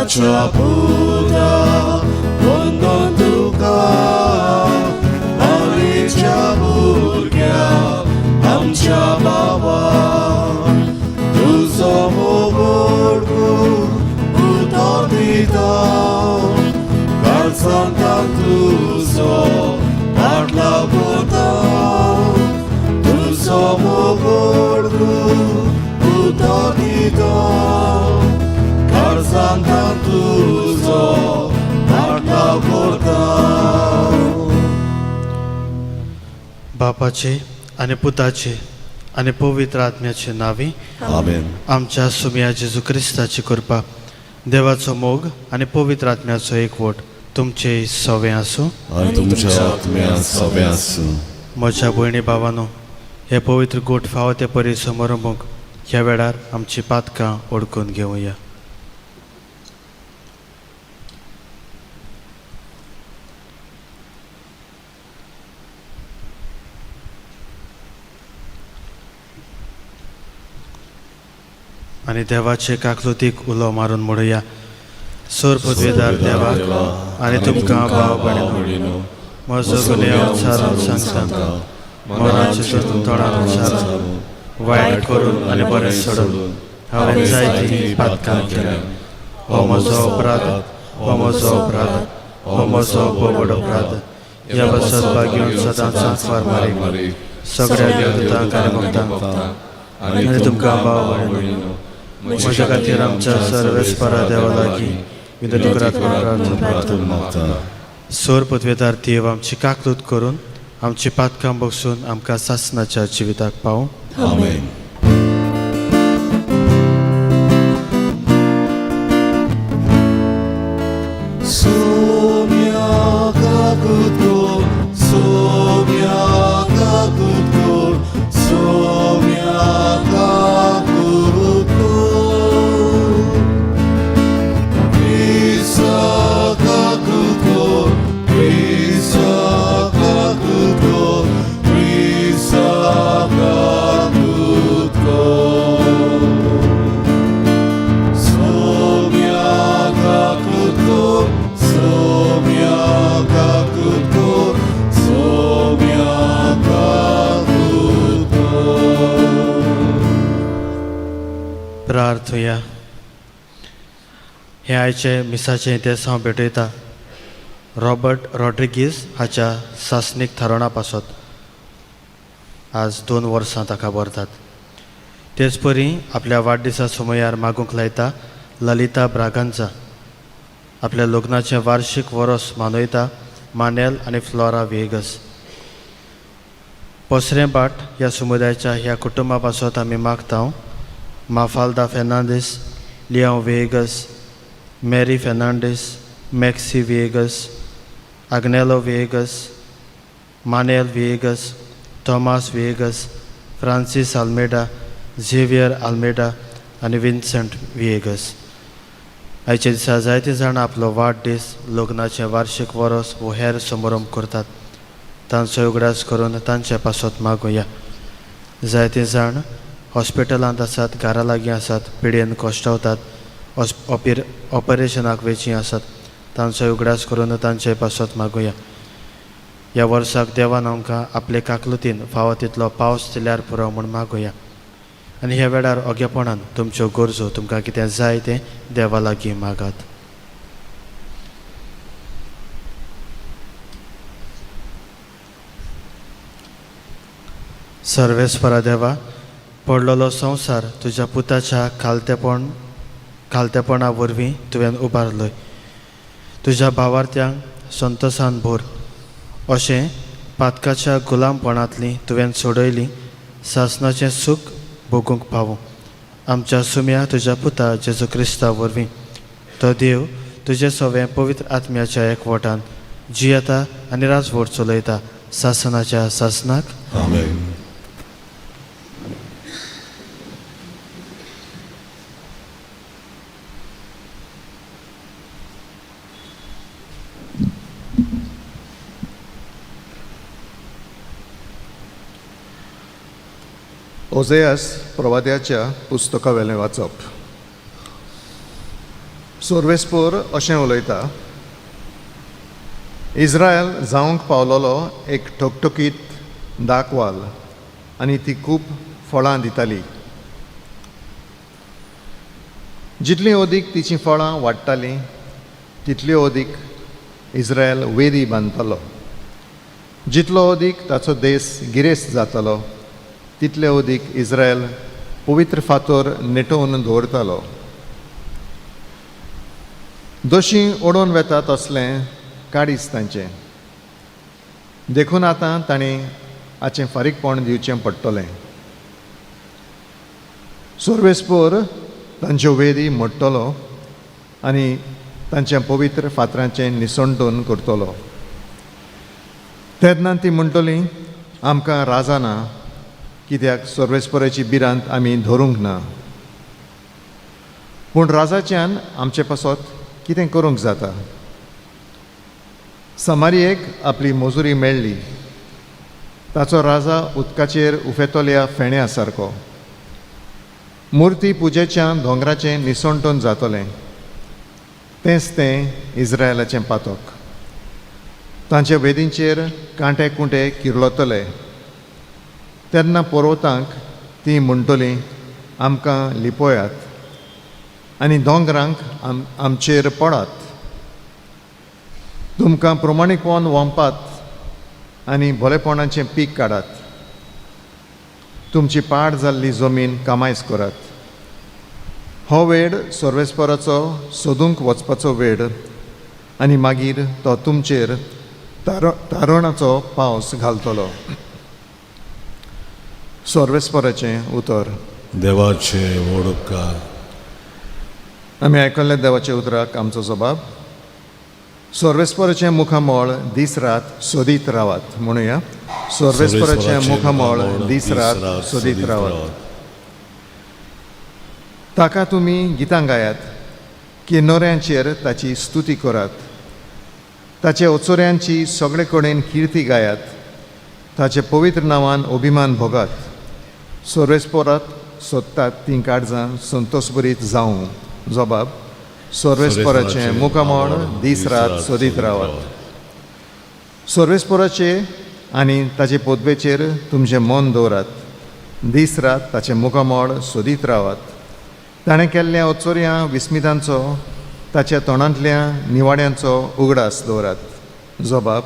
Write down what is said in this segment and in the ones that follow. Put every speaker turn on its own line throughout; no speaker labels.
देवाच्या पुता वंदन तुका मारीच्या भुरग्या आमच्या बाबा तुजो मोगोडको उतर दिता काळजांत तुजो पाटलाव करता तुजो मोगोडको उतर दिता काळजांत तुजो पाटलाव करता.
बापाचे आनी पुताचे आनी पवित्र आत्म्याचे नांवी.
आमेन.
आमच्या सुमया जेजू क्रिस्ताची कृपा, देवाचो मोग आनी पवित्र आत्म्याचो एकवट तुमचे सवे आसूं.
आनी तुमच्या आत्म्या सवे आसूं.
म्हज्या भयणी भावानो, हे पवित्र गोठ फावो ते परी समारंभूंक ह्या वेळार आमची पातकां ओडकून घेवया. आनी देवाचे काकलुतीक उलो मारून म्हणुया. सोर पदवेदार देवा आनी तुमकां भाव भयणीनो, म्हजो गुन्यांव सारून सांगता, मनाचे चिंतून तोंडान उच्चारून, वायट करून आनी बरें सोडून हांवें जायतीं पातकां केल्या. हो म्हजो अपराध, हो म्हजो अपराध, हो म्हजो भोव अपराध. ह्या पासत भाग्योन सदांच आंकवार मारीक, सगळ्या देवदूतांक आनी भक्तांक आनी तुमकां भाव भयणीनो, म्हज्या खातीर आमच्या सर्वेस्परा देवा लागीं विनंती करात म्हूण प्रार्थना.
मागता.
सोर पदवेदार देव आमची काकलूत करून आमची पातकां बगसून आमकां सासनाच्या जिविताक पावूं.
आमेन. सोम्या काकुतको, सोम्या काकुतको, सोम्या काकुतको. क्रिस्ता काकुतको, क्रिस्ता काकुतको, क्रिस्ता काकुतको. सोम्या काकुतको, सोम्या काकुतको, सोम्या काकुतको.
प्रार्थुया. हे आयचे मिसाचें इतिहास हांव भेटयता रॉबर्ट रॉड्रिगीज हाच्या सासणीक थारोवणा पासत. आज 2 वर्सां ताका भरतात. तेच परी आपल्या वाडदिसा समयार मागूंक लायता ललिता ब्रागांजा. आपल्या लग्नाचें वार्शीक वरोस मनयता मानेल आनी फ्लोरा वेगस. पसरें बाट ह्या समुदायाच्या ह्या कुटुंबा पासत आमी मागता Mafalda Fernandes, Leao Vegas, Mary Fernandes, Maxi Vegas, Agnelo Vegas, Manel Vegas, Thomas Vegas, Francis Almeida, Xavier Almeida आनी विन्संट विएगस. आयच्या दिसा जायते जाणां आपलो वाडदीस, लग्नाचें वार्शीक वरोस वो हेर समारंभ करतात. तांचो उगडास करून तांचे पासत मागुया. जायते जाण हॉस्पिटलांत आसात, घरा लागीं आसात, पिडेन कश्टवतात, ऑपरेशनाक वेचीं आसात. तांचो उगडास करून तांचे पासत मागुया. ह्या वर्साक देवान आमकां आपले काकलुतीन फावो तितलो पावस दिल्यार पुरो म्हूण मागुया. आनी ह्या वेळार ओगेपणान तुमच्यो गरजो, तुमकां कितें जाय तें देवा लागीं मागात. सर्वेस्परा देवा, पडलेलो संवसार तुज्या पुताच्या खालतेपणा वरवीं तुवें उबारलोय. तुज्या भावार्थ्यांक संतोसान भर अशें पातकाच्या गुलामपणांतली तुवें सोडयली सासनाचें सूख भोगूंक पावूं. आमच्या सुम्या तुज्या पुता जेजू क्रिस्ता वरवीं. तो देव तुजें सवें पवित्र आत्म्याच्या एकवटान जियेता आनी राजवट चलयता सासनाच्या सासनाक.
आमेन.
ओझेयास प्रवाद्याच्या पुस्तका वेलें वाचप. सोर्वेस्पोर अशें उलयता, इस्रायल जावंक पावलोलो एक ठकठकीत दाखवाल आनी ती खूब फळां दिताली. जितलीं अदीक तिचीं फळां वाडटालीं तितल्यो अदीक इस्रायल वेदी बांदतालो. जितलो अदीक ताचो देस गिरेस्त जातालो तितले अदीक इस्रायल पवित्र फातोर नेटोवन दवरतालो. दोशी ओडून वेता तसलें काडीच तांचें. देखून आतां तांणी हाचें फारीकपण दिवचें पडटलें. सोर्वेस्पोर तांच्यो वेदी मोडटलो आनी तांच्या पवित्र फातरांचें निसणटून करतलो. तेन्ना ती म्हणटली, आमकां राजा ना, कित्याक सोर्वेस्पोराची भिरांत आमी धरूंक ना. पूण राजाच्यान आमचे पासत कितें करूंक जाता? समारियेक आपली मजुरी मेळ्ळी. ताचो राजा उदकाचेर उफेतल्या फेण्या सारको. मुर्ती पुजेच्या दोंगराचें निसणटून जातलें. तेंच तें इस्रायलाचें पातक. तांच्या वेदींचेर कांटे कुंटे किर्लतले. तेन्ना पर्वतांक ती म्हणटली, आमकां लिपयात आनी दोंगरांक आमचेर पडात. तुमकां प्रमाणीकपण वंपात आनी भोलेपणाचें पीक काडात. तुमची पाड जाल्ली जमीन कामायस करात. हो वेळ सर्वेस्पराचो सोदूंक वचपाचो वेळ आनी मागीर तो तुमचेर तारणाचो पावस घालतलो. सर्वेस्पराचें उतर.
देवाचे व्हड उपकार.
आमी आयकल्ल्या देवाच्या उतराक आमचो जबाब. सर्वेस्पराचें मुखामळ दीस रात सोदीत रावात. म्हणुया, सर्वेस्पराचें मुखामळ दीस रात सोदीत रावात. ताका तुमी गितां गायात, किन्नोऱ्यांचेर ताची स्तुती करात. ताचे ओचोऱ्यांची सगळे कडेन किर्ती गायात. ताचे पवित्र नांवान अभिमान भोगात. सर्वेस्परात सोदतात तीं काळजां संतोशभरीत जावं. जबाब, सर्वेस्पराचें मुखामळ दीस रात सोदीत रावात. सर्वेस्पराचे आनी ताचे पदवेचेर तुमचें मन दवरात. दीस रात ताचें मुखामळ सोदीत रावात. ताणें केल्ल्या ओचोऱ्यां विस्मितांचो, ताच्या तोंडांतल्या निवाड्यांचो उगडास दवरात. जबाब,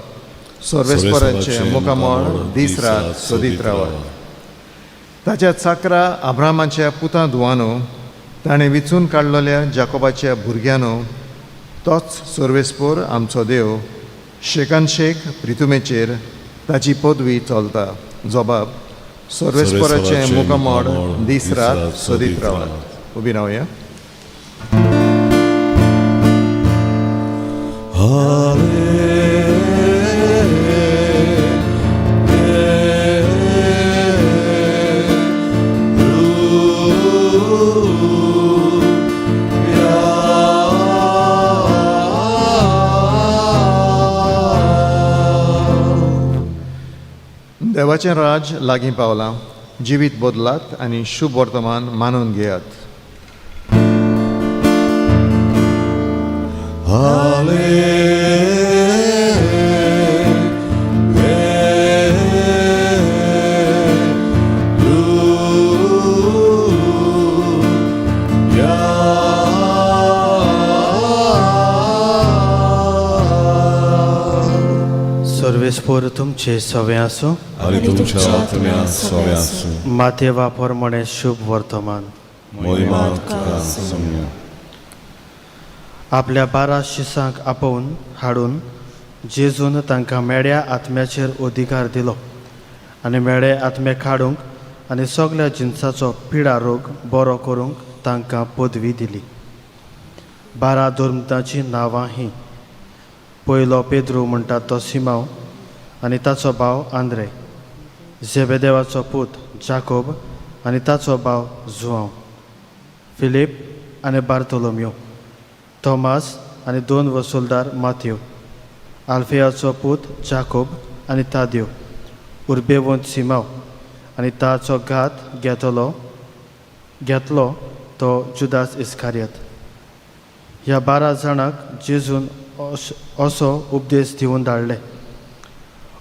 सर्वेस्पराचें मुखामळ दीस रात सोदीत रावात. ताच्या चाकरा आब्रामाच्या पुतां धुवानो, ताणें विचून काडलेल्या जाकोबाच्या भुरग्यांनो, तोच सर्वेस्पोर आमचो देव शेकान शेक प्रितुमेचेर ताची पदवी चलता. जबाब, सर्वेस्पराचें मुखामळ दीस रात सोदीत रावात. उबी रावया. देवाचें राज लागीं पावलां. जिवीत बदलात आनी शुभ वर्तमान मानून घेयात.
सर्वेस्पोर तुमचे सवे आसूं
आनी तुमच्या आत्म्या सवे आसूं.
मातेवा प्रमाणे शुभ वर्तमान.
मोहिमा तुका सोम्या.
आपल्या 12 शिसांक आपोवन हाडून जेजून तांकां मेड्या आत्म्याचेर अधिकार दिलो आनी मेळे आत्मे काडूंक आनी सगल्या जिनसाचो पिडा रोग बरो करूंक तांकां पदवी दिली. 12 दुर्मतांचीं नांवां हीं. पयलो पेद्रू म्हणटा तो सिमांव आनी ताचो भाव आंद्रे, झेबेदेवाचो पूत जाकोब आनी ताचो भाव जुआंव, फिलीप आनी बार्तोलोमियो, थॉमास आनी 2 वसुलदार माथ्यो, आल्फेयाचो पूत जाकोब आनी ताद्यो, उर्बेवंत सिमांव आनी ताचो घात घेतलो तो जुदास इस्कारियत. ह्या 12 जाणांक जेजून असो उपदेश दिवन धाडले,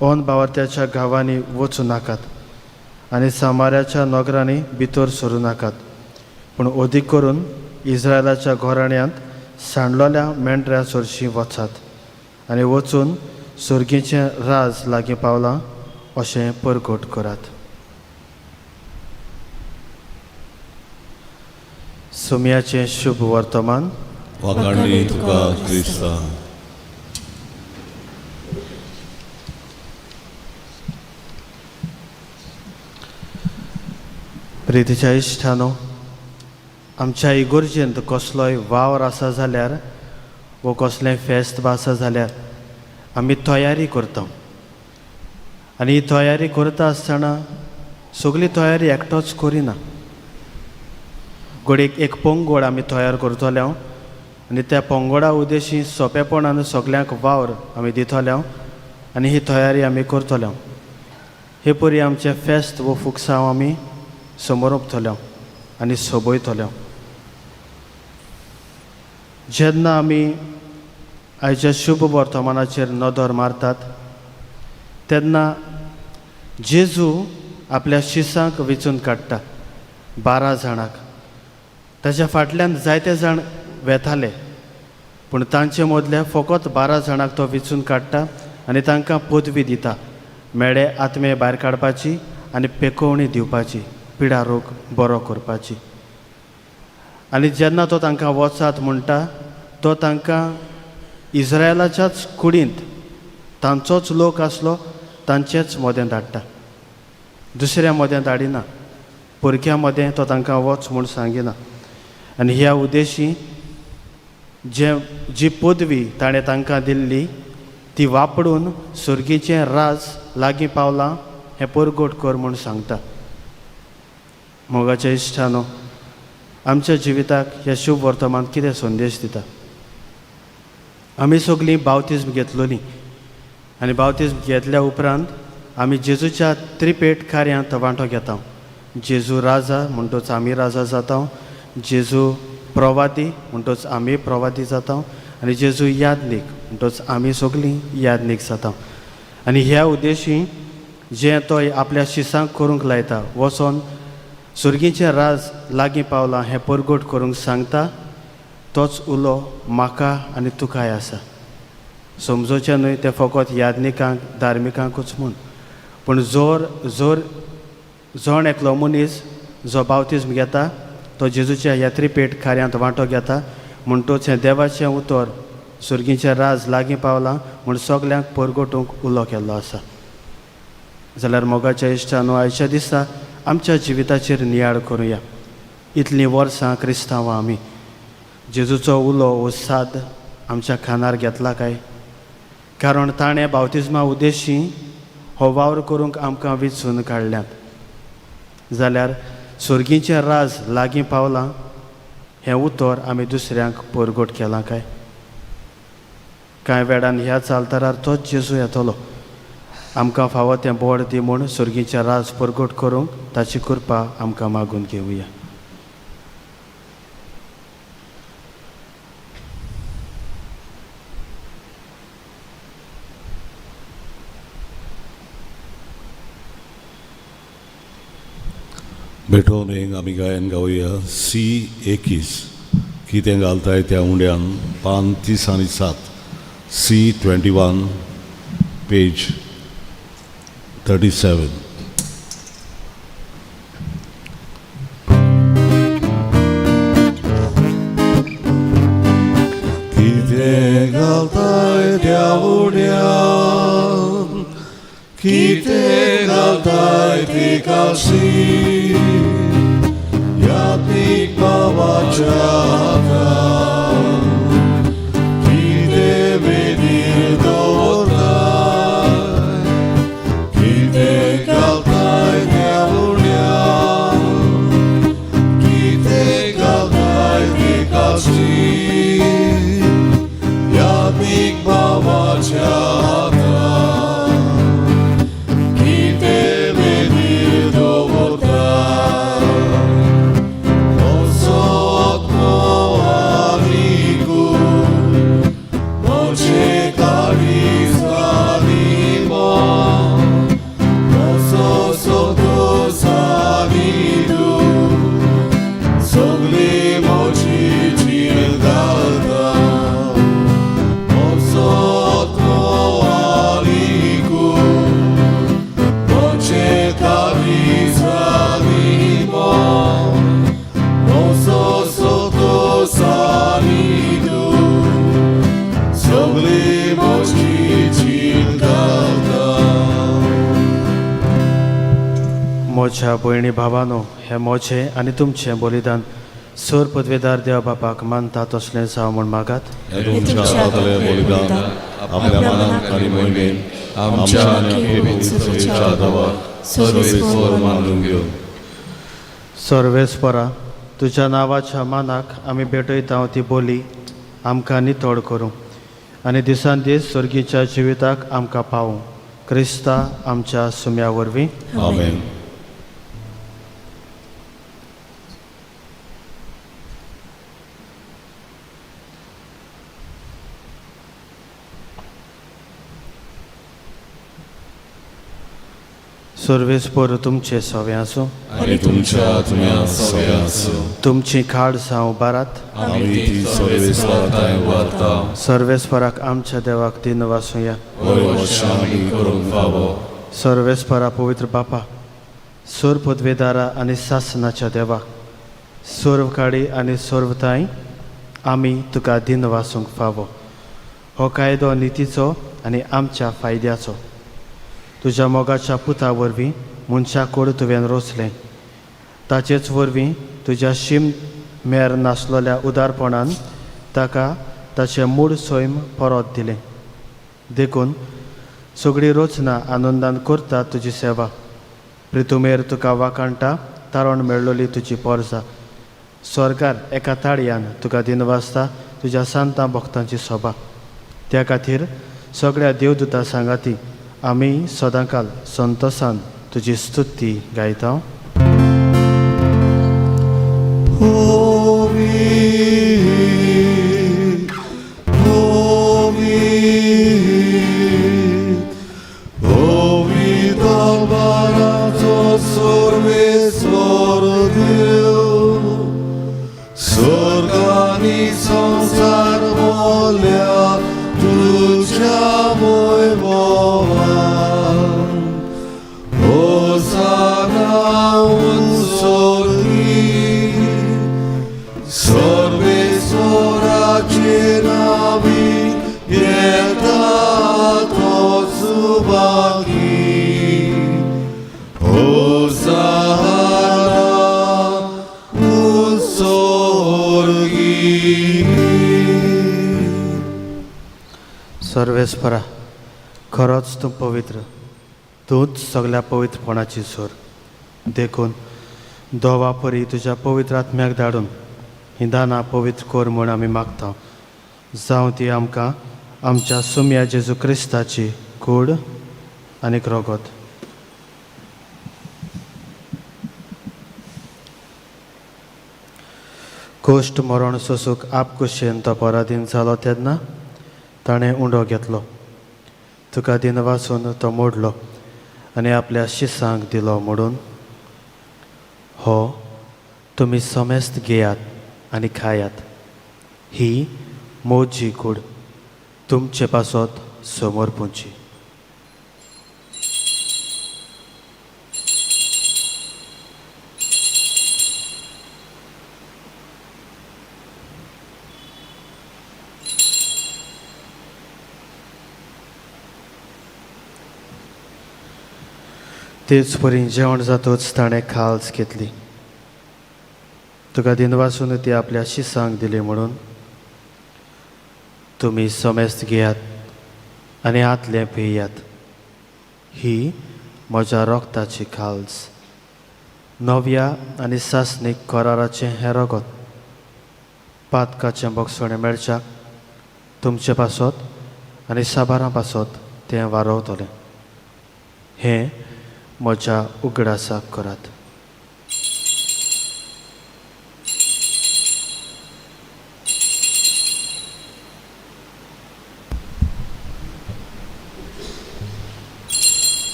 ओन भावार्थ्याच्या गांवांनी वचूं नाकात आनी सामाऱ्याच्या नगरांनी भितर सरूं नाकात, पूण अदीक करून इस्रायलाच्या घराण्यांत सांडलोल्या मेंढऱ्या सरशीं वचात आनी वचून सर्गीचें राज लागीं पावलां अशें परगट करात. सुम्याचें शुभ वर्तमान.
वाखाणणी तुका क्रिस्ता.
प्रितीच्या इश्टानो, आमच्या इगोर्जेंत कसलोय वावर आसा जाल्यार वो कसलें फेस्त आसा जाल्यार आमी तयारी करता आनी ही तयारी करता आसतना सगळी तयारी एकटोच करिना. घडयेक एक पंगड आमी तयार करतले आनी त्या पंगडा उद्देशी सोंपेपणान सगल्यांक वावर आमी दितले आनी ही तयारी आमी करतले. हे परी आमचें फेस्त वो फुगसांव आमी समोर आनी सोबयतले. जेन्ना आमी आयच्या शुभ वर्तमानाचेर नदर मारतात तेन्ना जेजू आपल्या शिसांक वेंचून काडटा 12 जाणांक. ताच्या फाटल्यान जायते जाण वेताले, पूण तांचे मदले फकत 12 जाणांक तो वेंचून काडटा आनी तांकां पदवी दिता, मेळे आत्मे भायर काडपाची आनी पेकोवणी दिवपाची, पिडा रोग बरो करपाची. आनी जेन्ना तो तांकां वचात म्हणटा तो तांकां इस्रायलाच्याच कुडींत तांचोच लोक आसलो तांचेच मदें धाडटा, दुसऱ्या मदें धाडिना, परक्या मदें तो तांकां वच म्हूण सांगिना. आनी ह्या उद्देशी जे जी पदवी ताणें तांकां दिल्ली ती वापरून सर्गीचें राज लागीं पावलां हें परगट कर म्हूण सांगता. मोगाच्या इश्टानो, आमच्या जिविताक ह्या शुभ वर्तमान कितें संदेश दिता? आमी सगळीं बावतिज्म घेतलोलीं आनी बावतिज्म घेतल्या उपरांत आमी जेजूच्या त्रिपेट कार्यांत वांटो घेता. जेजू राजा म्हणटोच आमी राजा जाता, जेजू प्रवादी म्हणटोच आमी प्रवादी जाता आनी जेजू यादनीक म्हणटोच आमी सगळीं यादनीक जाता. आनी ह्या उद्देशी जें तो आपल्या शिसांक करूंक लायता, वचोन सर्गीचें राज लागीं पावलां हें परगट करूंक सांगता, तोच उलो म्हाका आनी तुकाय आसा. समजोचें न्हय तें फकत यादनिकांक धार्मिकांकूच म्हूण, पूण जोर जोर जण एकलो मनीस जो बावतिज्म घेता तो जेजूच्या ह्या त्रिपेट कार्यांत वांटो घेता म्हणटोच हें देवाचें उतर सर्गीचें राज लागीं पावलां म्हूण सगल्यांक परगटूंक उलो केल्लो आसा. जाल्यार मोगाच्या इश्टानो, आयच्या दिसा आमच्या जिविताचेर नियाळ करुया. इतलीं वर्सां क्रिस्तांवां आमी जेजूचो उलो हो साद आमच्या खानार घेतला काय? कारण ताणें बावतिज्मा उद्देशी हो वावर करूंक आमकां वेंचून काडल्यात. जाल्यार सर्गीचें राज लागीं पावलां हें उतर आमी दुसऱ्यांक परगट केलां काय? कांय वेळान ह्या चालतरार तोच जेजू येतलो, आमकां फावो तें बोड दी म्हूण सर्गीचें राज परगट करूंक ताची कृपा आमकां मागून घेवया.
भेटोवन एक आमी गायन गावया सी 21 कितें घालताय त्या उंड्यान पान 30 आनी 7 सी 21 पेज 37. कितें घालताय त्या उड्यान, कितें घालताय ती कासी, यादीक बाबाच्या हातान, कितें वेदीर दवरताय, कितें घालताय त्या उड्यान, कितें घालताय ती कासी, यादीक बाबाच्या हातान, कितें वेदीर दवरताय, असो आत्मो
मोज्या भयणी भावानो, हें मोजें आनी तुमचें बलिदान सोर पदवेदार देव बापाक मानता तसलें जावं म्हूण मागात.
हे तुमच्या हातांतलें बलिदान आपल्या मनाक आनी मोहिमेन आमच्या आनी अख्खे पवित्रतेच्या देवाक सर्वेस्पर मानून घेवन.
सर्वेस्परा, तुज्या नांवाच्या मानाक आमी भेटयता ती बोली आमकां नितळ करूं आनी दिसान दीस सर्गीच्या जिविताक आमकां पावूं, क्रिस्ता आमच्या सुम्या वरवीं.
आमेन.
सर्वेस्पर तुमचे सवे आसूं.
आनी तुमच्या आत्म्या सगळ्या आसूं.
तुमची खाड जावं बारात.
आमी ती सर्वेस्परा थंय व्हरता.
सर्वेस्पराक आमच्या देवाक दिन वासुया.
वय वर्षां आमी करूंक फावो.
सर्वेस्परा पवित्र बापा, सोर पदवेदारा आनी सासनाच्या देवा, सर्व काडी आनी सर्वताय आमी तुका दिन वासूंक फावो. हो कायदो नितीचो आनी आमच्या फायद्याचो. तुज्या मोगाच्या पुता वरवीं मनशा कोड तुवें रोसलें, ताचेच वरवीं तुज्या शीम मेर नासलेल्या उदारपणान ताका ताचें मूळ सैम परत दिलें. देखून सगळी रचना आनंदान करता तुजी सेवा. प्रितुमेर तुका वाखाणटा तारण मेळ्ळोली तुजी पोरसा. स्वर्गार एका ताळयान तुका दिनवासता तुज्या सांतां भक्तांची सोबा. त्या खातीर सगळ्या देवदूता सांगाती आमी सदांकाल संतोसान तुजी स्तुती गायता.
संसार बोल्या तुझ्या वैभवान. होसाना उत्सर्गी, सर्वेश्वराचे नावी येता तो सुभागी. होसाना उत्सर्गी.
सर्वेस्परा, खरोच तूं पवित्र, तूंच सगळ्या पवित्रपणाची सोर. देखून दोवा परी तुज्या पवित्र आत्म्याक धाडून ही दानां पवित्र कर म्हूण आमी मागता. जावं ती आमकां आमच्या सुम्या जेजू क्रिस्ताची कूड आनी रगत. कोश्ट मरण सोसूक आपकुशेन तो पराधीन जालो तेन्ना ताणें उंडो घेतलो, तुका दिनवासून तो मोडलो आनी आपल्या शिसांक दिलो म्हणून, हो तुमी समेस्त घेयात आनी खायात, ही मोजी कूड तुमचे पासत समर्पूंची. तेच परी जेवण जातूच ताणें खाल्स घेतली, तुका दिनवासून ती आपल्या शिसांक दिली म्हणून, तुमी समेस्त घेयात आनी हातलें पियात, ही म्हज्या रगताची खाल्स, नव्या आनी सासणीक कराराचें हें रगत, पातकाचें बगसणें मेळच्याक तुमचे पासत आनी साबारां पासत तें वारवतलें. हें म्हज्या उगडासाक करात.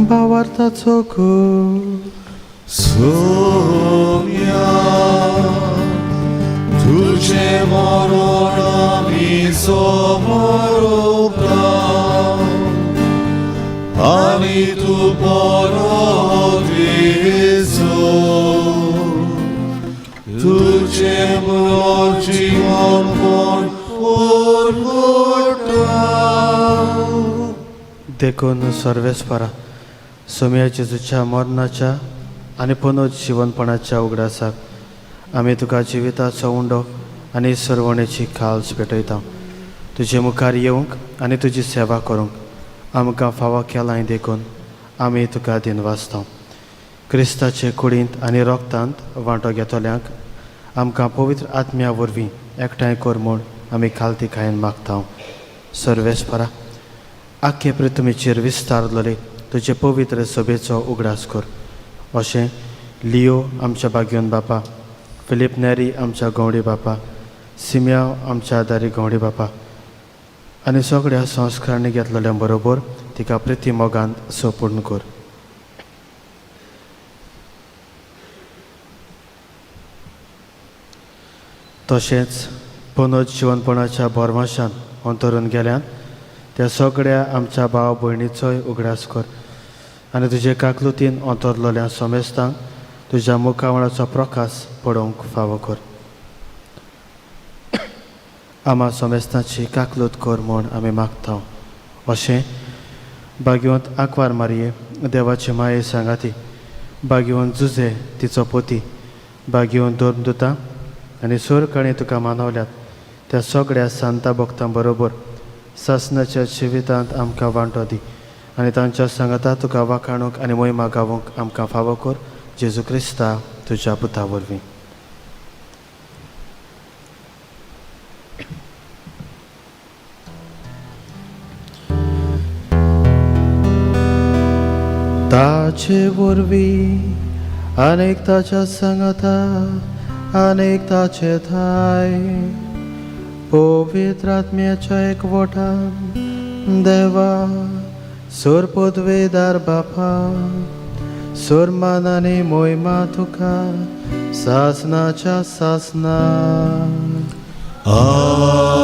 भावार्थाचो
सोम्या तुझे मरण आमी समोरता आनी तूं परत येसो. तुझे मरण जिवनपण परगटा.
देखून सर्वेस्परा सोम्या जेजूच्या मरणाच्या आनी पुनर्जिवनपणाच्या उगडासाक आमी तुका जिविताचो उंडो आनी सरवणेची खाल्स भेटयता. तुजे मुखार येवंक आनी तुजी सेवा करूंक आमकां फावो केलाय देखून आमी तुका दिनवासता. क्रिस्ताचे कुडींत आनी रोगतांत वांटो घेतल्यांक आमकां पवित्र आत्म्या वरवीं एकठांय कर म्हूण आमी खालती खायन मागता. सर्वेस्परा आख्खे पृथ्वीचेर विस्तारलेले तुजे पवित्र सभेचो उगडास कर. अशें लियो आमच्या बागयोन बापा, फिलीप नेरी आमच्या गवडी बापा, सिम्याव आमच्या आदारी गवडी बापा आनी सगळ्या संस्कारांनी घेतलेल्या बरोबर तिका प्रिती मोगान सोपूर्ण कर. तशेंच पुनर्जिवनपणाच्या भरमाशान अंतरून गेल्यान त्या सगळ्या आमच्या भाव भयणीचोय उगडास कर आनी तुजे काकलुतीन अंतरलेल्या समेस्तांक तुज्या मुखामळाचो प्रकाश पळोवंक फावो कर. आमा समेस्तांची काकलूत कर म्हूण आमी मागता. अशें बागेवंत आंकवार मारये देवाचे माये सांगाती, बागेवंत जुजे तिचो पोती, बागेवंत धर्मदुतां आनी सोरकाणी तुका मानवल्यात त्या सगळ्या सांता भक्तां बरोबर सासनाच्या जिवितांत आमकां वांटो दी आनी तांच्या सांगाता तुका वाखाणूंक आनी मोहिमा गावूंक आमकां फावो कर. जेजू क्रिस्ता तुज्या पुता वरवीं. ताचे वरवीं आनेक ताच्या सांगाता आनेक ताचे थाय पवित्र आत्म्याच्या एकवटान देवा सोर पदवेदार बापा सोर मानाने मोहिमा तुका सासनाच्या सासना.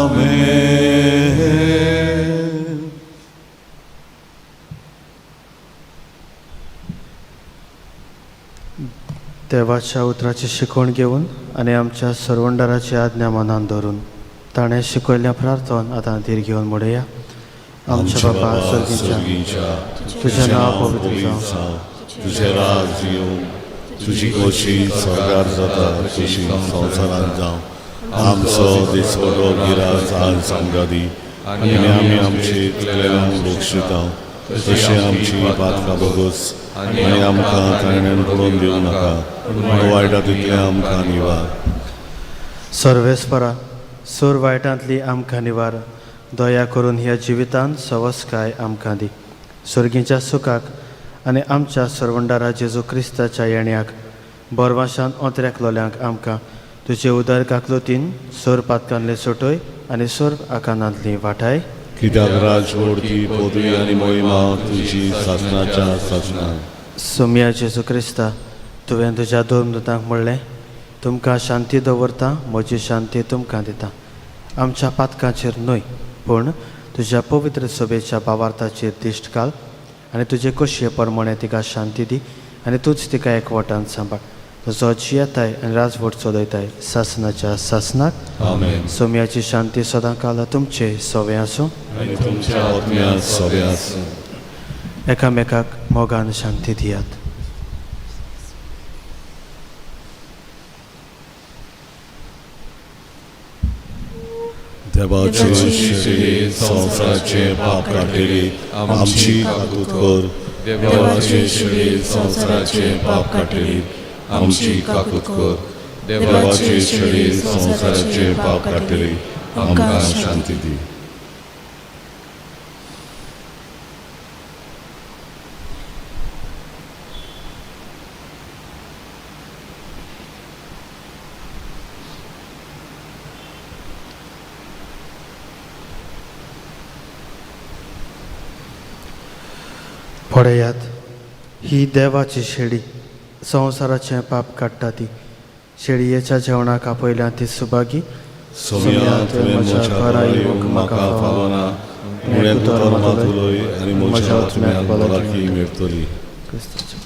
आमेन.
देवाच्या उतराची शिकवण घेवन आनी आमच्या सरवंडाराची आज्ञा मनान धरून ताणें शिकयल्ल्या प्रार्थन आतां धीर घेवन म्हणया. आमच्या बापा सर्गीच्या, तुजें नांव पवित्र जावं,
तुजें राज येवं, तुजी खोशी स्वर्गार जाता तशी संवसारांत जावं. आमचो दिसवडो गिराज आज आमकां दी आनी आमी आमचे चुकलेल्यांक बक्षिता तशें आमची पातकां भोगोस आनी आमकां ताणें पडोवन दिवं नाका, पूण वायटा तितलें आमकां निवार.
सर्वेस्परा सोर वायटांतली आमकां निवार, दया करून ह्या जिवितांत सवस्काय आमकां दी. सर्गीच्या सुखाक आनी आमच्या सरवंडारा जेजू क्रिस्ताच्या येण्याक बरवाशान ओंतऱ्याक आमकां तुजे उदर काकलुतीन सोर पातकांतले सोटय आनी सोर आकानांतली वाठाय.
कित्याक राजवडती पदवी आनी मोहिमा तुजी सासनाच्या सासना.
सोम्या जेजू क्रिस्ता, तुवें तुज्या धर्मदूतांक म्हणलें, तुमकां शांती दवरता, म्हजी शांती तुमकां दिता. आमच्या पातकांचेर न्हय पूण तुज्या पवित्र सभेच्या भावार्थाचेर दिश्ट घाल आनी तुजे खोशये प्रमाणे तिका शांती दी आनी तूंच तिका एकवटान सांबाळ. तुजो जियेताय आनी राजवट चलयताय सासनाच्या सासनाक.
आमेन.
सोम्याची शांती सदां काल तुमचे सवे आसूं
आनी तुमच्या आत्म्यांत सवे आसूं.
एकामेकाक मोगान शांती दियात.
देवाचे शरीर संवसाराचे पाप काडटली आमची काकूत कर. देवाचे शरीर संवसाराचे पाप काडटली आमची काकूत कर. देवाचे शरीर संवसाराचे पाप काडटली आमकां शांती दी.
पळयात, ही देवाची शेळी संवसाराचें पाप काडटा ती. शेळयेच्या जेवणाक आपयल्या ती सुभागी.
सोम्या, तुवें म्हज्या घरा येवंक म्हाका फावना, म्हळें तूं मात उलय आनी म्हज्या आत्म्याक भलायकी मेळटली.
क्रिस्ताच्या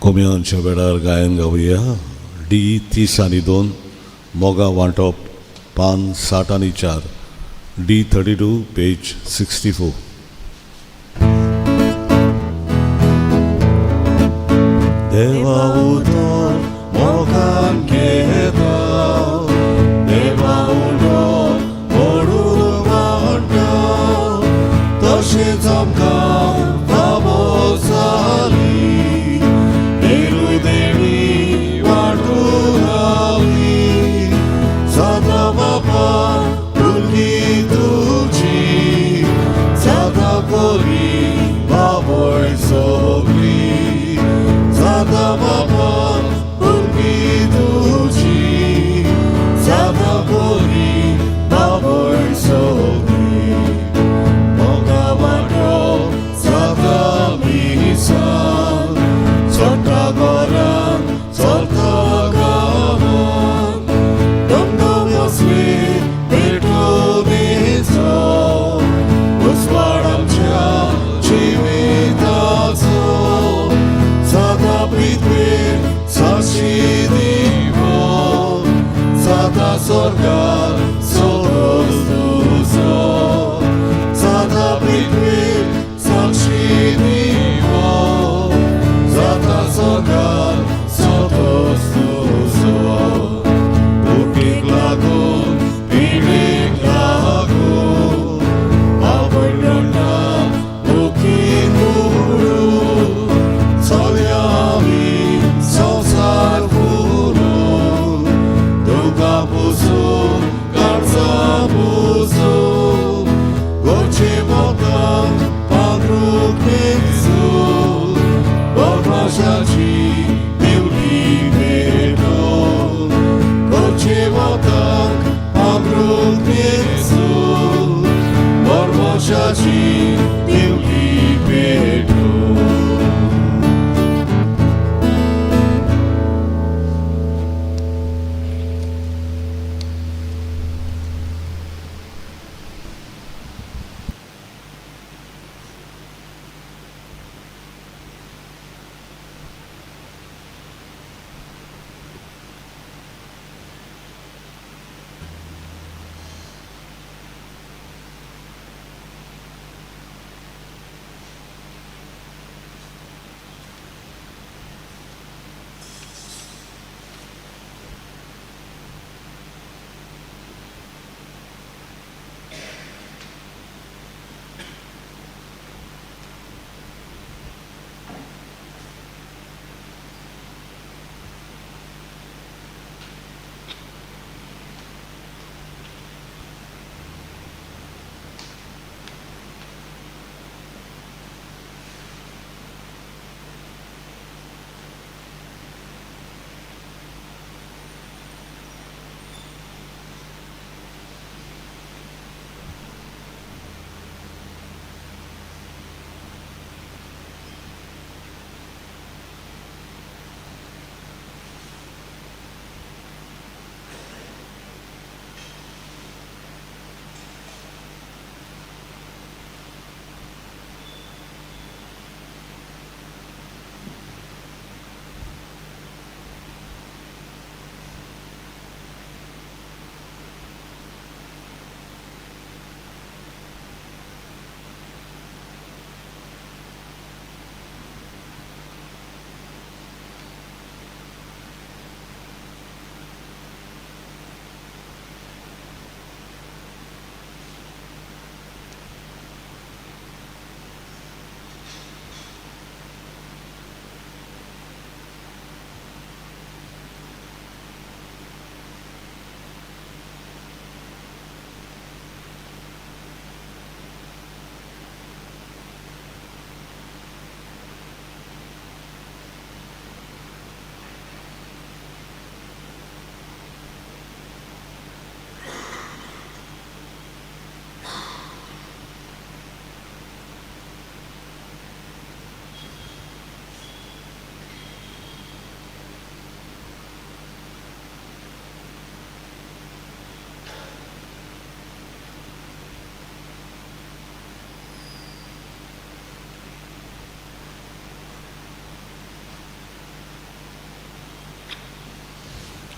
कोमियांच्या वेळार गायन गावया. डी 32, मोगा वांटप, पान 64, डी 32, पेज 64. देवा उदो मोगान घेता, देवा उदो ओडून वांटा, तशेंच आमकां फावो जाली देणी वांटून रावली. सदां बापा भुरगीं तुजी, सदां बरी बाबय सगळी, सदां बापा.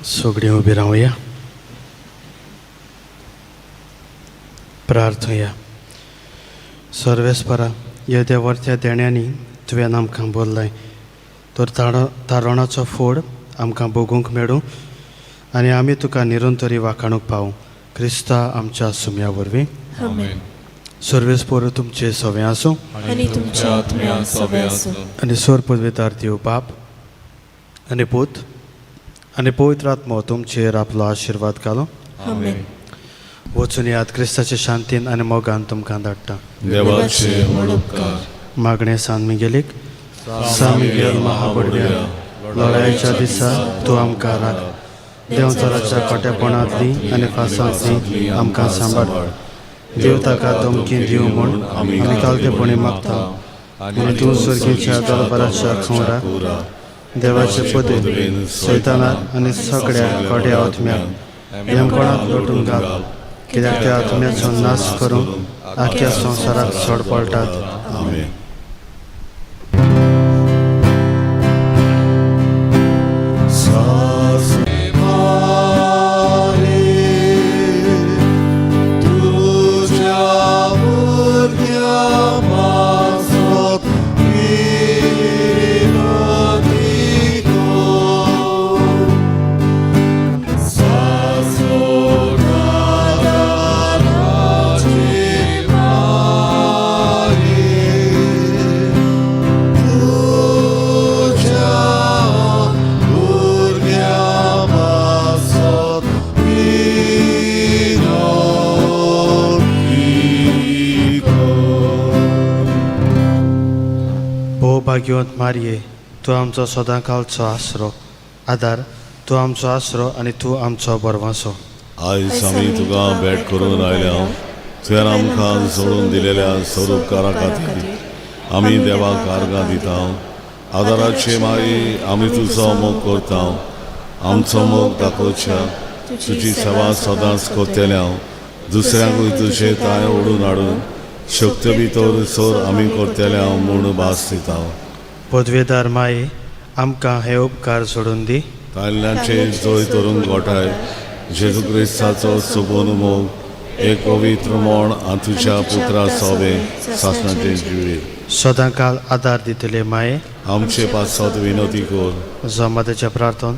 सगळीं उबी रावया, प्रार्थुया. सर्वेस्परा, येद्या वर्त्या देण्यांनी तुवें आमकां बोल्लाय तर तारणाचो फोड आमकां भोगूंक मेळूं आनी आमी तुका निरंतरी वाखाणूंक पावूं, क्रिस्ता आमच्या सुम्या वरवीं.
आमेन.
सर्वेस्पर तुमचे सवें आसूं
आनी तुमच्या आत्म्या सवे आसूं.
आनी सोर पदवेदार देव बाप आनी पूत आनी पवित्र आत्मो तुमचेर आपलो आशिर्वाद घालूं.
आमेन.
वचून याद क्रिस्ताचे शांतीन आनी मोगान तुमकां धाडटा.
देवाचे व्हड उपकार.
मागणें सान मिगेलीक. सान मिगेल महाबडव्या, लढायेच्या दिसा तूं आमकां राख. देंवचाराच्या खोटेपणांतली आनी फासांतली आमकां सांबाळ. देव ताका धमकी दिवं म्हूण आमी तालतेपणी मागता आनी तूं सर्गीच्या दरबाराच्या खंवरा देवाचे पदवेन सैतानाक आनी सगळ्या खोट्या आत्म्याक यमकोणाक लोटून घाल, कित्याक त्या आत्म्याचो नाश करून आख्ख्या संवसाराक सोड पडटात.
आमेन.
भोव भाग्यवंत मारये, तूं आमचो सदांकालचो आसरो आदार, तूं आमचो आसरो आनी तूं आमचो बरवासो.
आयज आमी तुका भेट करून आयल्या. तुवें आमकां सोडून दिलेल्या स्वरूपकारा खातीर आमी देवाक आर्गां दिता. आदाराचे माई, आमी तुजो मोग करता. आमचो मोग दाखोवच्या तुजी सेवा सदांच करतल्या. दुसऱ्यांकूय तुजे तांय ओडून हाडून शक्त भितर सोर आमी करतल्या म्हूण भास दिता.
पदवेदार माये, आमकां हे उपकार सोडून दी.
ताल्ल्यांचे जय धरून गोठाय जेजू क्रिस्ताचो सुबोन मोग एक पवित्र मोण आनी तुज्या पुत्रा सोबे सासणाचें जिवीत
सदांकाल आदार दितले माये,
आमचे पासत विनोदी कर.
जमातेच्या प्रार्थन.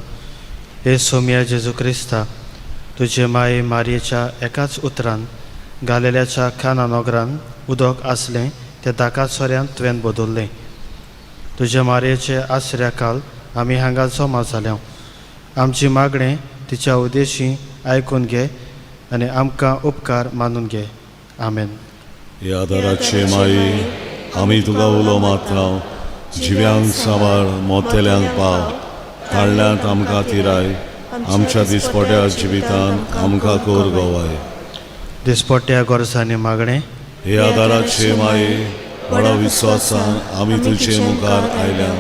हे सोम्या जेजू क्रिस्ता, तुजे माये मारयेच्या एकाच उतरान गालेल्याच्या खाना नगरान उदक आसलें तें दाका सोऱ्यान तुवें बदल्लें. तुज्या मारयेचे आसऱ्या काल आमी हांगा जमा जाल्या. आमची मागणें तिच्या उद्देशी आयकून घे आनी आमकां उपकार मानून घे. आमेन.
हे आदाराचे माई, आमी तुका उलो मारता. जिव्यांक सांबाळ, मोतेल्यांक पाव, ताळ्यांत आमकां तिराय. आमच्या दिसपट्या जिवितान आमकां कर गवाय.
दिसपट्ट्या गरजांनी मागणें.
हे आदाराचे माये, व्हडा विस्वासान आमी तुजे मुखार आयल्या.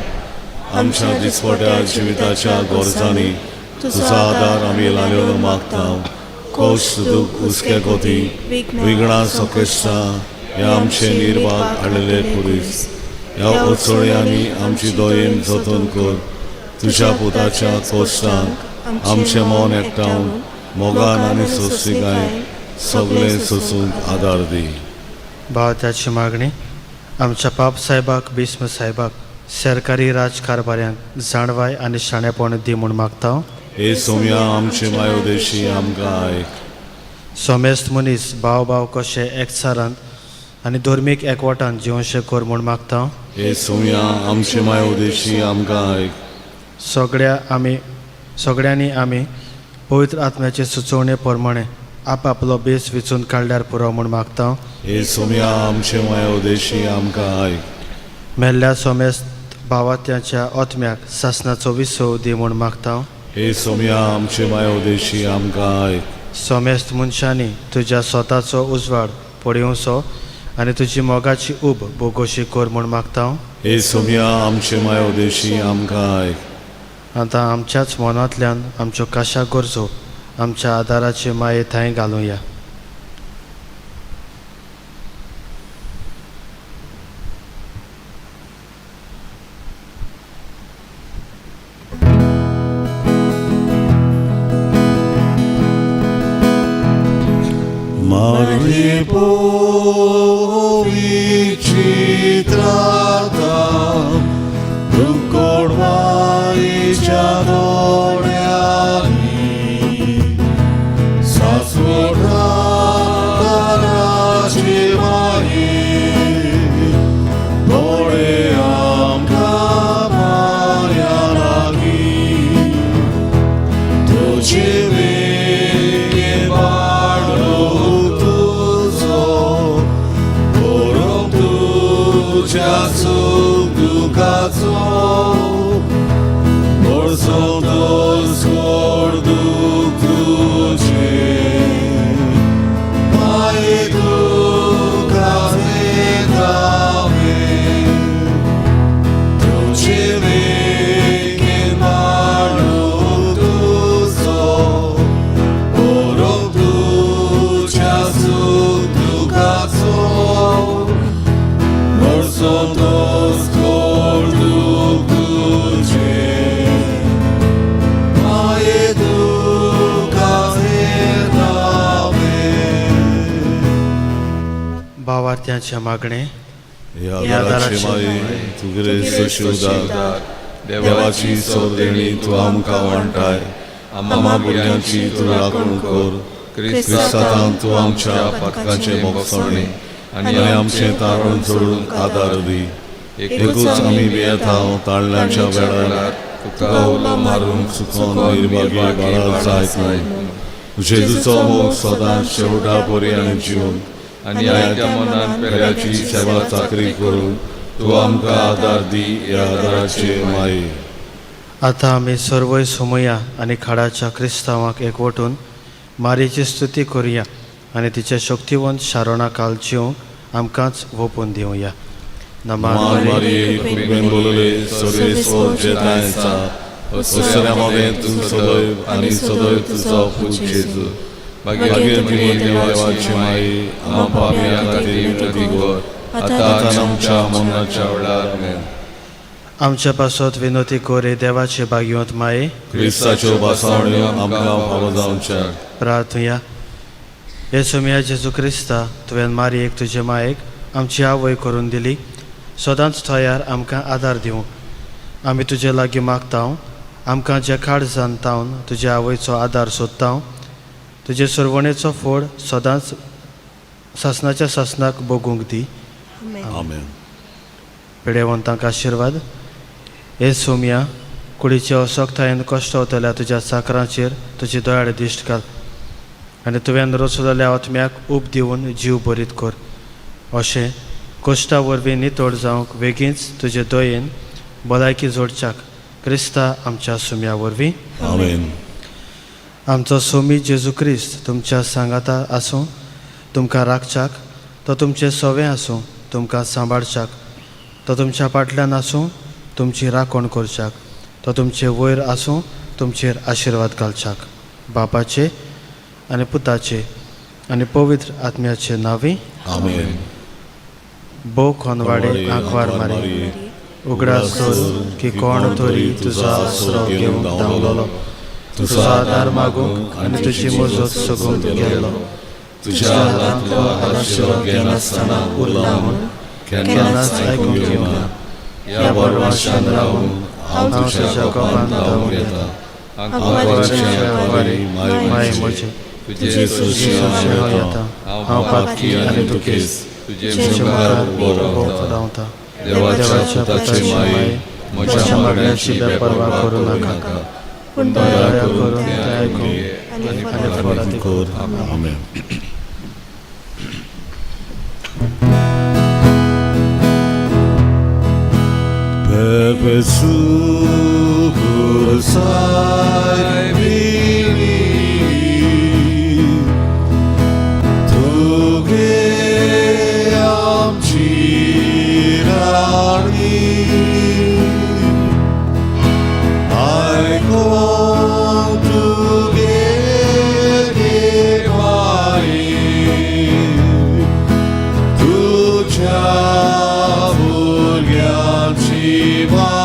आमच्या दिसपट्या जिविताच्या गरजांनी तुजो आदार आमी लाल्यो मागता. कश्ट, दुख, हुस्के गोती, विघ्नां, सकेश्टां ह्या आमचे निर्वाग हाडलेले पुरीस ह्या ओचोळयांनी आमची दोयेन जतन कर. तुज्या पुताच्या कश्टांक आमचें मन एकठावन मोगान आनी सोंसिकायेन सगळें सोसूंक आदार दी.
भावाची मागणी. आमच्या पाप साहेबाक, भीष्म साहेबाक, सरकारी राजकारभाऱ्यांक जाणवाय आनी शाणेपण दी म्हूण मागता.
हे सोम्या, आमचे मायोदेशी आमकां आयक.
सोमेस्त मनीस भाव भाव कशे एकचारान आनी धर्मीक एकवटान जिवनशें कर म्हूण मागता.
हे सोम्या, आमचे मायोदेशी आमकां आयक.
सगळ्यांनी आमी पवित्र आत्म्याचे सुचोवणे प्रमाणे आपआपलो बेस विचून काडल्यार पुरो म्हूण मागता.
हे सोम्या, आमचे मायोदेशी आमकां आयक.
मेल्ल्या सोमेस्त भावात्याच्या आत्म्याक सासनाचो विसव दी म्हूण मागता.
हे सोम्या, आमचे मायोदेशी आमकां आयक.
सोमेस्त मनशांनी तुज्या स्वताचो उजवाड पळयोवचो आनी तुजी मोगाची ऊब भोगोशी कर म्हूण मागता.
हे सोम्या, आमचे मायोदेशी आमकां आयक.
आतां आमच्याच मनांतल्यान आमच्यो काशा गरजो आमच्या आदाराचे माये थंय घालुया.
दुखाचो भरसंतोस कोर दूख तुजें माये तुका येतावें तुजे बेगीन मारून तुजो बरोवंक तुज्या सूख दुखाचो भरसंतोस कोर दूख तुजें माये तुका येतावें.
भावार्थ्यांचे मागणें.
ह्या दाराची माई तुगेले शिवदार देवाची सोदेणी तूं आमकां वांटाय, आमा भुरग्यांची तूं राखण कर. क्रिस्तांत तूं आमच्या पातकांचे भोगसणे आनी आमचें तारण सोडून आदार दी. एकूच आमी भियेता ताळण्याच्या वेळार तुका उलो मारूंक सुकोन निर्भागी बाळा जायत न्हय. जेजूचो मोग सदांच शेवटा पर्यंत जिवन आनी आयत्या मनान पेल्याची सेवा चाकरी करून तूं आमकां आदार दी ह्या आदाराचे माये.
आतां आमी सर्वय सोमया आनी खाडाच्या क्रिस्तांवाक एकवटून मारीची स्तुती करुया आनी तिचे शक्तिवंत शारोणा काल जिवंक आमकांच वोपून दिवया. नमान
मान मारिये कृपेन बोलले सर्वेस्वर जेतायचा असऱ्या मदें तूं सदैव आनी सदैव तुजो पूत जेजू भाग्यवती देवाची माई आमा पापयां खातीर विनंती कर आतां आनी आमच्या मरणाच्या वेळार. आमेन.
आमच्या पासत विनोती कोरे देवाचे भाग्यवंत माये.
क्रिस्ताच्यो भासावण्यो आमकां फावो जावच्या.
प्रार्थुया. हे सोमया जेजू क्रिस्ता, तुवें मारयेक तुजे मायेक आमची आवय करून दिली. सदांच थंयार आमकां आदार दिवंक आमी तुजे लागीं मागता. आमकां जे काळजान तावन तुजे आवयचो आदार सोदता, तुजे सुरवणेचो फोड सदांच सासनाच्या सासनाक भोगूंक दी.
आमेन.
पिडेवंतांक आशिर्वाद. हे सोमया, कुडीचे असक्तायेन कश्ट वतल्या तुज्या चाकरांचेर तुजी दयाळ दिश्ट घाल आनी तुवें रचलेल्या आत्म्याक ऊब दिवन जीव बरीत कर. अशें कश्टा वरवीं नितळ जावंक वेगींच तुजे दयेन भलायकी जोडच्याक क्रिस्ता आमच्या सुम्या वरवीं.
आमेन.
आमचो सोमी जेजू क्रिस्त तुमच्या सांगाता आसूं. तुमकां राखच्याक तो तुमचें सवें आसूं. तुमकां सांबाळच्याक तो तुमच्या फाटल्यान आसूं. तुमची राखण करच्याक तो तुमचे वयर आसूं. तुमचेर आशिर्वाद घालच्याक बापाचे आनी पुताचे आनी पवित्र आत्म्याचे नांवी.
आमेन.
भोव खोनवाडे आंकवार मारी, उगडास दवर की कोण तरी तुजो आसरो घेवंक धांवलोलो, तुजो आदार मागूंक आनी तुजी मजत सगूंक गेल्लो.
तुज्या हातांतलो आशिर्वाद घेनासतना उरला म्हूण
केन्नाच आयकूंक येवना.
ह्या बरवाशान रावून हांव
हांव
तुज्या
तुज्या
कोपान
कोपान
धांवून
धांवून
येता.
आंकवारचे आंकवारी माय म्हजे,
तुजे
तुजे
सरशी
सरशी
हांव
हांव
येता.
येता.
हांव पातकी आनी दुखेस्त,
तुजे
तुजे
मुखार
मुखार
उबो
उबो
रावता.
रावता.
देवाच्या
देवाच्या
पुताचे
पुताची
माये,
माये,
म्हज्या
म्हज्या
मागण्याची
मागण्याची
बेपर्वा
बेपर्वा
करूं
करूं
नाका,
नाका,
पूण
दया
दया
करून
करून
तें
तें
आयकून
आयकून
घे
आनी
आनी
आनी
फळादीक
कर. आमेन. Pepe sai vini tuge amci rani ai con tuge mai तुझ्या भुरग्यांची माय.